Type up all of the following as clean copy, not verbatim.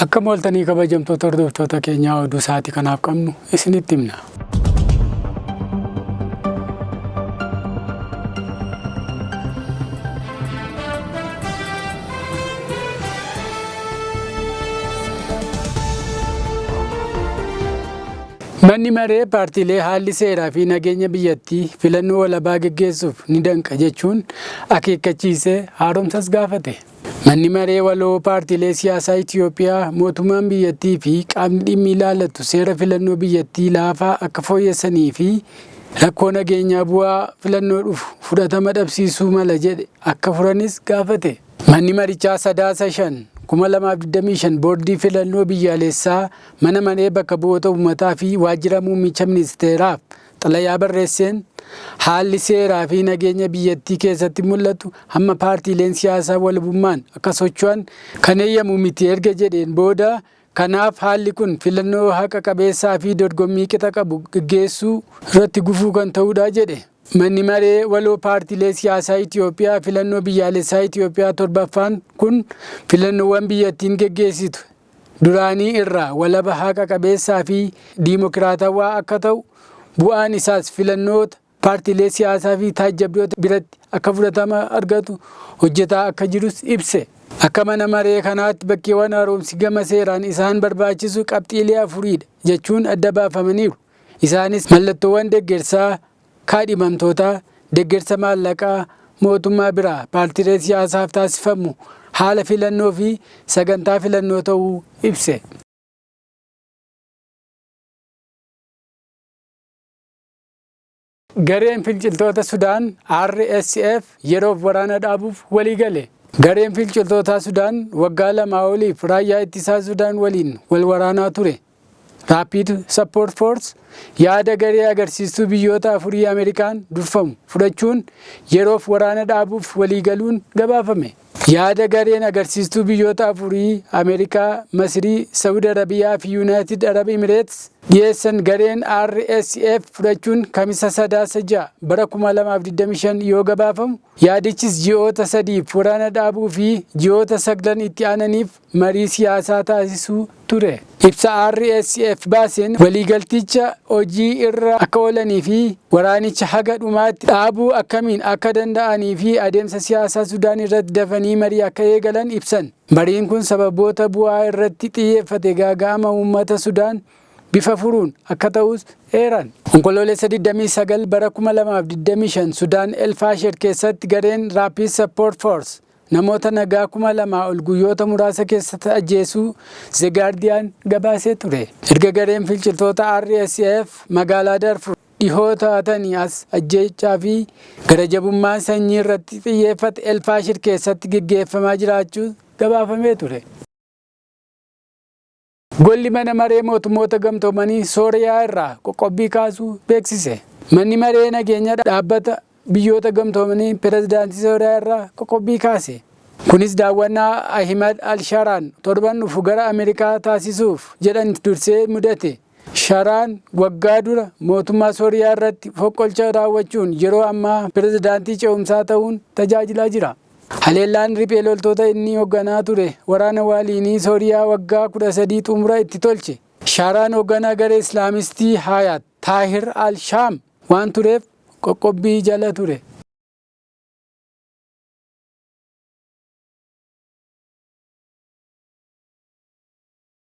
Akkam ooltanii kabajamtoota hordoftoota keenyaa oduu sa'aatii kanaaf qabnu isinitti himna. Manni maree paartiilee haalli seeraa fi nageenya biyyattii filannoo walabaa geggeessuuf ni danqa jechuun akeekkachiisee haaromsas gaafate. Manni maree waloo paartiilee siyaasaa Itiyoophiyaa mootummaan biyyattii fi qaamni dhimmi ilaallatu seera filannoo biyyattii laafaa akka fooyyessanii fi rakkoo nageenyaa bu'aa filannoo dhufu fudhatama dhabsiisuu mala jedhe akka furanis gaafate. Manni marichaa Sadaasa 5, 2025 Boordii Filannoo Biyyaalessaa, Mana Maree Bakka Bu'oota Uummataa fi Waajjira Muummicha Ministeeraaf xalayaa barreesseen, haalli seeraa fi nageenya biyyattii keessatti mul'atu hamma paartiileen siyaasaa walabummaan akka socho'an kan eeyyamu miti erga jedheen booda, kanaaf haalli kun filannoo haqa qabeessaa fi dorgommii qixa qabu gaggeessuu irratti gufuu kan ta'udha jedhe. Manni Maree Waloo Paartiilee Siyaasaa Itiyoophiyaa filannoo biyyaalessaa Itiyoophiyaa 7ffaan kun filannoowwan biyyattiin geggeessitu duraanii irraa walaba haqa qabeessaa fi diimokiraatawaa akka ta'u bu'aan isaas filannoota paartiilee siyaasaa fi taajjabdoota biratti akka fudhatama argatu hojjetaa akka jirus ibse. Akka mana maree kanaatti bakkeewwan haaromsi gama seeraan isaan barbaachisu qabxiilee afuriidha jechuun adda baafamaniiru. Isaanis mallattoowwan deggersaa kaadhimamtootaa, deggersa maallaqaa mootummaa biraa paartiilee siyaasaaf taasifamu, haala filannoo fi sagantaa filannoo ta'uu ibse. Gareen finciltoota Sudaan RSF yeroof waraana dhaabuuf waliigale. Gareen finciltootaa Sudaan waggaa lamaa oliif raayyaa ittisaa Sudaan waliin wal waraanaa ture. Rapid Support Force yaada garee agarsiistuu biyyoota afurii Ameerikaan durfamu fudhachuun yeroof waraana dhaabuuf waliigaluun gabaafame. Yaada gareen agarsiistuu biyyoota afurii Ameerikaa, Masirii, Sa'ud Arabiyaa fi Yunaayitid Arab Imireets dhiyeessan gareen RSF fudhachuun Kamisa Sadaasa 6 bara 2025 yoo gabaafamu, yaadichis ji'oota sadiif waraana dhaabuu fi ji'oota saglan itti aananiif marii siyaasaa taasisuu ture. Ibsa RSF baaseen waliigalticha hojii irra akka oolanii fi waraanicha haga dhumaatti dhaabuu akkamiin akka danda'anii fi adeemsa siyaasaa Sudaan irratti dafanii marii akka eegalan ibsan. Mariin kun sababoota bu'aa irratti xiyyeeffate gaaga'ama uummata Sudaan bifa furuun akka ta'us eeran. Onkoloolessa 29 bara 2025 Sudaan El Faasher keessatti gareen Rapid Support Force namoota nagaa 2000 ol guyyoota muraasa keessatti ajjeesuu The Guardian gabaasee ture. Erga gareen finciltoota RSF magaalaa Darfur dhihoo to'atanii as ajjeechaa fi gara jabummaan sanyii irratti xiyyeeffate El Faashir keessatti geggeeffamaa jiraachuu gabaafamee ture. Golli Mana Maree Mootummoota Gamtoomanii Sooriyaa irraa qoqqobbii kaasuu beeksise. Manni Maree Nageenya Dhaabbata Biyyoota Gamtoomanii Pirezidaantii Sooriyaa irraa qoqqobbii kaase. Kunis daawwannaa Ahimad al-Sharaan torban dhufu gara Ameerikaa taasisuuf jedhan dursee mudate. Sharaan waggaa dura mootummaa Sooriyaa irratti fonqolcha raawwachuun yeroo ammaa pirezidaantii ce'umsaa ta'uun tajaajilaa jira. Haleellaan riphee loltoota inni hogganaa ture waraana waaliinii Sooriyaa waggaa 13 xumura itti tolche. Shaaraan hogganaa garee Islaamistii Haayaat Taahir al-Shaam waan tureef qoqqobbii jala ture.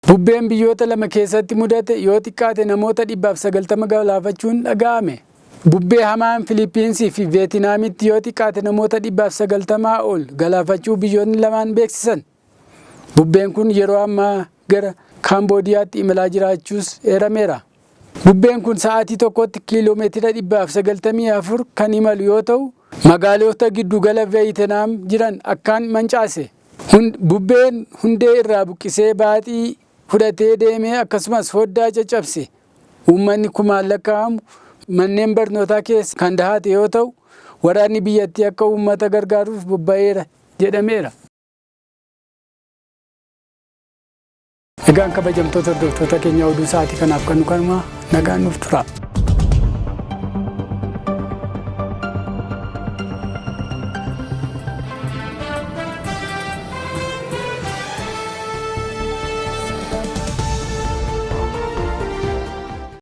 Bubbeen biyyoota lama keessatti mudate yoo xiqqaate namoota 190 galaafachuun dhaga'ame. Bubbee hamaan Filiippiinsii fi Veetinaamitti yoo xiqqaate namoota 190 ol galaafachuu biyyootni lamaan beeksisan. Bubbeen kun yeroo ammaa gara Kaamboodiyaatti imalaa jiraachuus eerameera. Bubbeen kun sa'aatii tokkotti kiiloomeetira 194 kan imalu yoo ta'u, magaalota giddugala Veeyitinaam jiran akkaan mancaase. Bubbeen hundee irraa buqqisee baaxii fudhatee deemee akkasumas foddaa caccabse. Uummanni kumaan lakkaa'amu manneen barnootaa keessa kan dahate yoo ta'u, waraanni biyyattii akka uummata gargaaruuf bobba'eera jedhameera. Egaan kabajamtoota hordoftoota keenya oduu sa'aatii kanaaf qabnu kanuma nagaan nuuf tura.